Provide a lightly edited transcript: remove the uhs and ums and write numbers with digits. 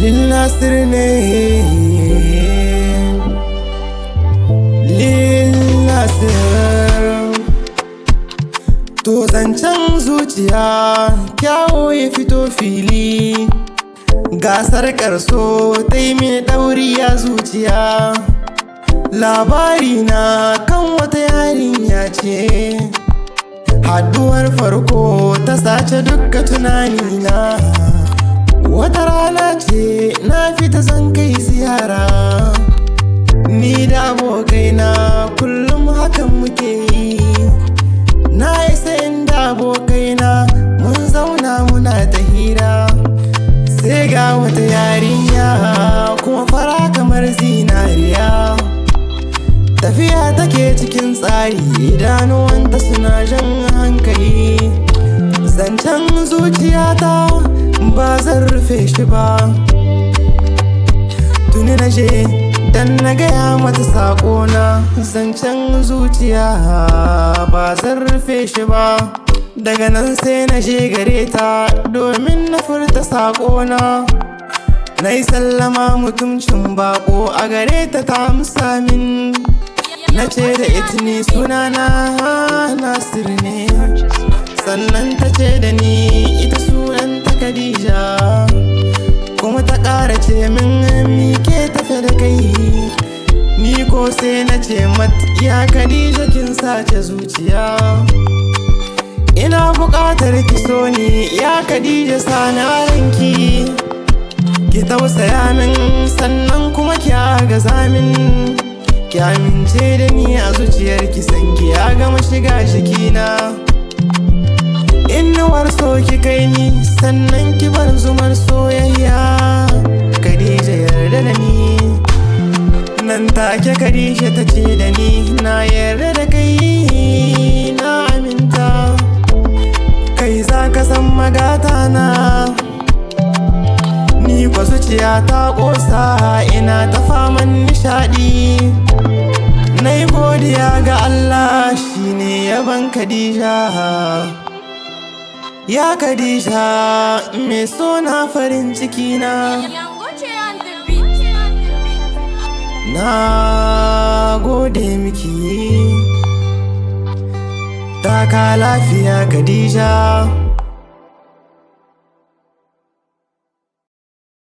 Lil Nasir ne, Lil Nasir. To zancen zuciya kyawo ya fito fili. Gasar karso ta yi mini ɗauri a zuciya. Labari na kan wata yarinya ce. Haduwar farko ta sace dukka tunanina. Wata rana ce na fita zan kai ziyara. Ni da abokaina kullum hakan muke yi. Na isa inda abokaina mun zauna muna ta hira. Sai ga wata yarinya kuma fara kamar zinariya. Tafiya take cikin tsari, idanuwanta suna jan hankali. Zancen zuciyata ba zan rufe shi ba. Tuni na je dan na gaya mata saƙona. Zancen zuciya ba zan rufe shi ba. Daga nan sai na je gare ta domin na furta saƙona. Na yi sallama mutumcin baƙo a gare ta, ta amsa min. Na ce da ita ni sunana Nasir ne. Sannan ta ce da ni ita sunanta Khadija. Kuma ta ƙara ce min, mi ke tafe da kai? Ni ko sai na ce mata, ya Khadija, kin sace zuciya. Ina buƙatar ki so ni, ya Khadija, sana ranki. Ki tausaya min sannan kuma ki agaza min. Ki amince da ni a zuciyarki, san ki ya gama shiga jikina. Inuwar so ki kai ni, sannan ki bar zumar soyayya. Khadija, yarda da ni. Nan take Khadija ta ce da ni, na yarda da kai, na aminta. Kai za ka san magata na. Ni kwa zuciya ta ƙosa, ina ta faman nishaɗi. Na yi godiya ga Allah shine yaban Khadija. Ya Khadija, mai sona, farin ciki na. Na gode miki. Taka lafiya, Khadija.